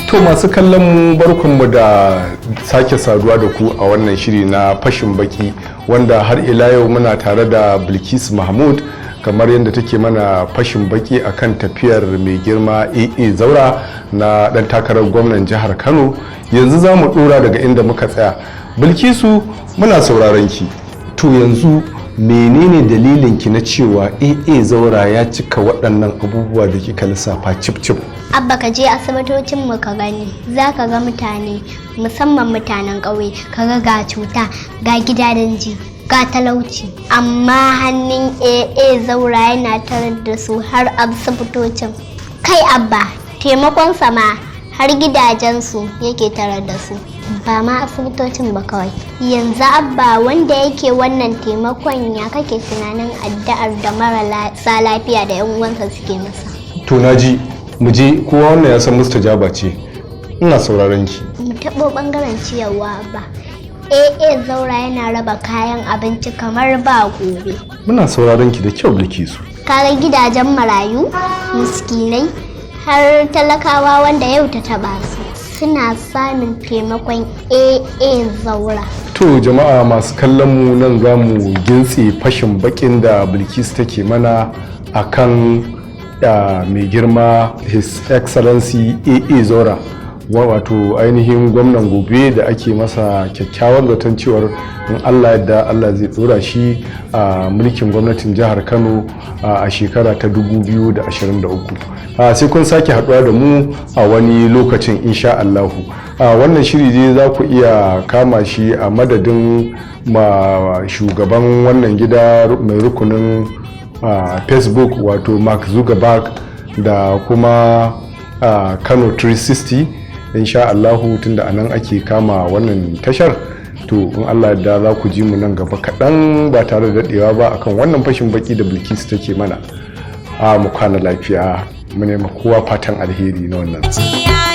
To, masu kallon mu, barkanmu da sake saduwa da ku a wannan shiri na Fashin Baki, wanda har ila yau muna tare da Bilkisu Mahmud kamar yadda take mana fashin baki akan tafiyar mai girma AA Zaura na dan takarar gwamnan jihar Kano. Yanzu za mu dora daga inda muka tsaya. Bilkisu, muna sauraron ki. To, yanzu menene dalilin ki na cewa AA Zaura ya cika waɗannan abubuwa da kika lissafa cip cip? Abba, ka je asibitocin mu ka gani, za ka ga mutane, musamman mutanen ƙauye, ka ga ga cuta, ga gidajen ji, ga talauci, amma hannun AA Zaura yana tarar da su har asibitocin. Kai Abba, taimakon sama har gidajensu yake tarar da su, ba ma asibitocin ba kawai. Yanzu Abba, wanda yake wannan taimakon, ya kake tunanin addu'ar da marasa lafiya da 'yan uwansa suke masa? To, naji, mu je. Kowa wannan ya san mustajaba ce. Ina sauraron ki. Mu taɓo ɓangaren ciyarwa ba. AA Zaura yana raba kayan abinci kamar ba gobe. Muna sauraron ki da kyau, Bilkisu. Kaga gidajen marayu, miskinai, har talakawa wanda yau ta taba su, suna samun taimakon AA Zaura. To, jama'a masu kallon mu, nan za mu gintse fashin bakin da Bilkisu take mana akan mai girma His Excellency AA Zaura, wato ainihin gwamnan gobe da ake masa kyakkyawar zaton cewar in Allah yadda Allah zai dora shi a mulkin gwamnatin jihar Kano a shekara ta 2023. Sai kun sake haduwa da mu a wani lokacin, insha Allahu. Wannan shiri dai za ku iya kama shi a madadin ma shugaban wannan gida mai rukunin Facebook, wato Mark Zuckerberg, da kuma Kano 360, insha Allahu, tunda anan ake kama wannan tashar. To, in Allah da za ku ji mu nan gaba kaɗan ba tare da daɗewa ba akan wannan fashin baki da Bilkisu take mana. A mu kwana lafiya, mu nema kowa fatan alheri na wannan. Ciya.